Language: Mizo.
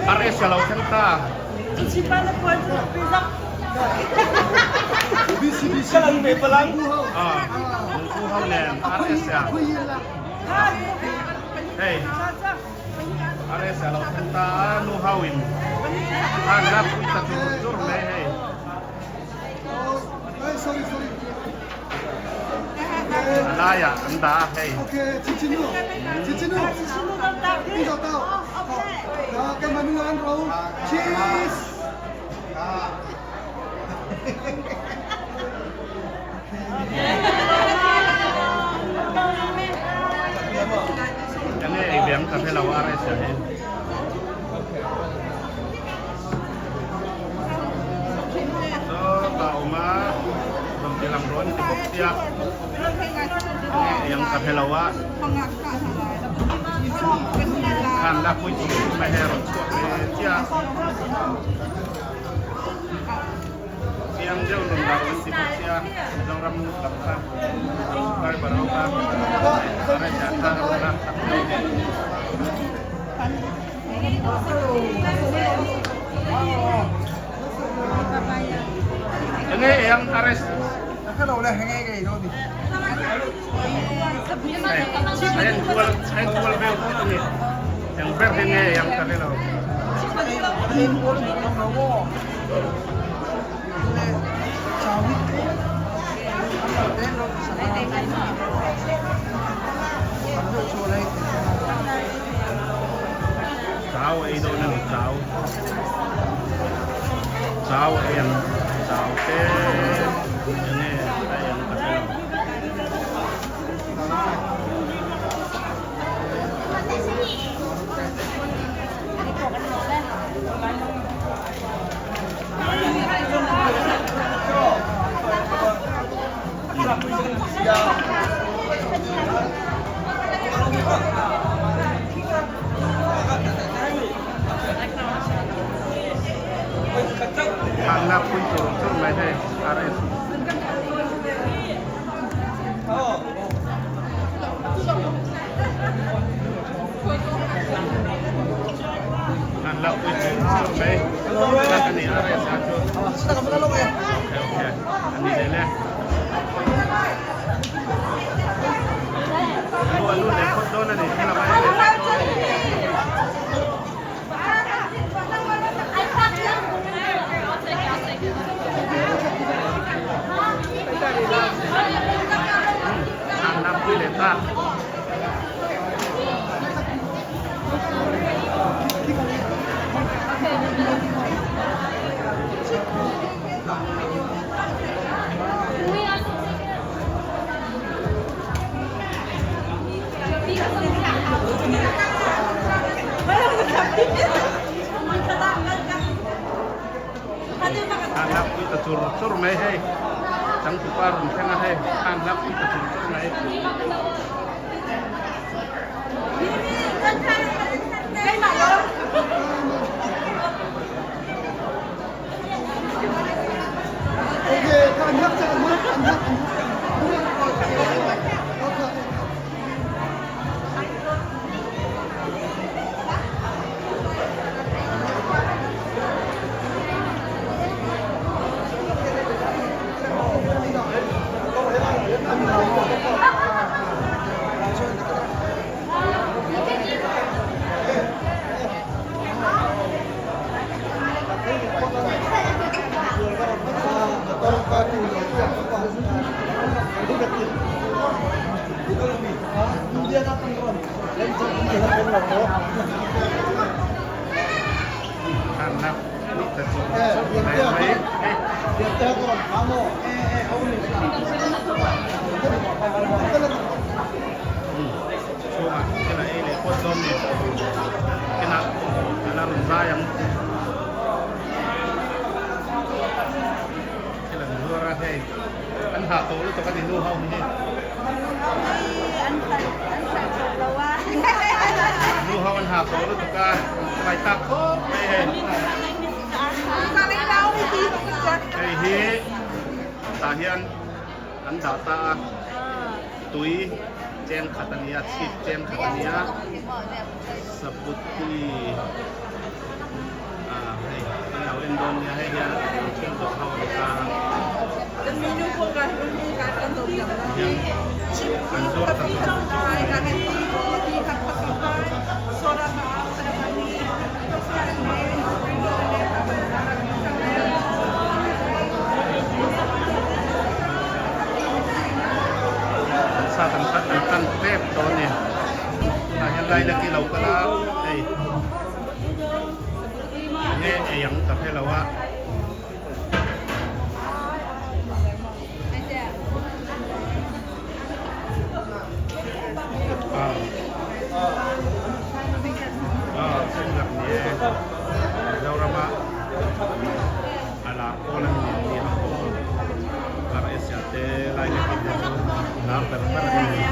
RS a lo thleng ta. Lungpu ho nen RS a hei RS a lo thleng ta a nu ho in han la pui ta chur chur mai hei. A laiah an dah a hei. Enge ei ve ang ka hre lo a RS ah hian. Saw ta awm a rawn ti lang rawn ti bawk sia enge ei ang ka hre lo a khan la pui chum chum mai hei a rawn chhuak ve chiah chiang deuh rawn dah rawn ti bawk sia Mizoram lam kha subscriber ho kha RS ah khan a rawn lak sak mai a ni. Enge eng arrest Hei kual hei kual vel tawp a ni eng ber hi nge eng ka hre lo. Chau ei dawn a ni chau chau ei ang chau te enge a ei ang ka hre lo. Thanna pui tur tur mai hei RS. Thanna pui tur tur mai tak a ni RS a chu. Okay okay a ni leh le. Alu alu leh phawt dawn a ni thil a ngai a ni. Chhanna pui leh ta. Khan pui ta chur chur mai hei changtupa rawn thleng a hei khan pui ta chur chur mai. Chhungah thil a ei leh pawt dawn ni kinah a la rawn zai ang thil an zuar a hei an hah tawh lutuk a ni nu ho hi nu ho an hah tawh lutuk a mai tak khawp mai hei hei hi tah hian an dah ta a tui cheng khat a ni a chhip cheng khat a ni a sabuti. An zuar ta zawk zawk mai. An sat an tan an tan tep tawh a ni. Tunah hian Lailaki lo kal a hei enge ei ang ka hre lo a. Mizorama a lar pawl an ni ni ang aw RS-a te Lailaki te chu lar ber ber an ni.